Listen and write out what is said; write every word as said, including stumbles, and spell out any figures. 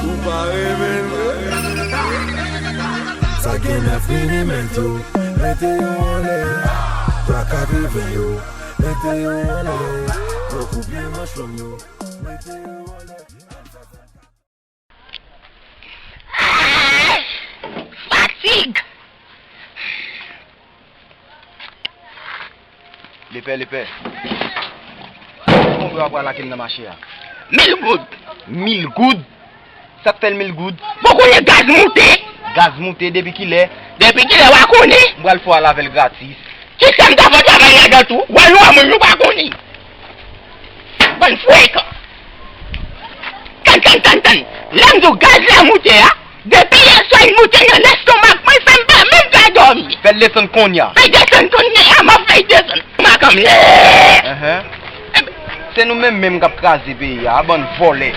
Ou pa renmen l vre. Sa gen nèf milimèt yo, mete yo anlè. Twa katreven yo, mete yo anlè. Gwo koupye manch long yo, mete yo anlè. Fatig! Lepè, lepè. Konbyen w ap pral lage m nan mache a? Mil goud. Mil goud? Sa k fè l mil goud? Bon, kounye gaz moute. Gaz moute depi kilè? Depi kilè w a konnen? M pral fè w al avè l gratis. Kisa m ta fè travay ladan tou? W a yon moun nou pa konnen. Bann frekan. Tann, tann, tann, tann. Lè m di w gaz la moute a, depi yè swa l moute nan lestomak mwen, fè m pa menm ka dòmi. Fè l desann kounye a. Fè l desann kounye a, m ap fè l desann. Makanm lè. Enhen. Se nou menm menm k ap kraze peyi a, bann vòlè.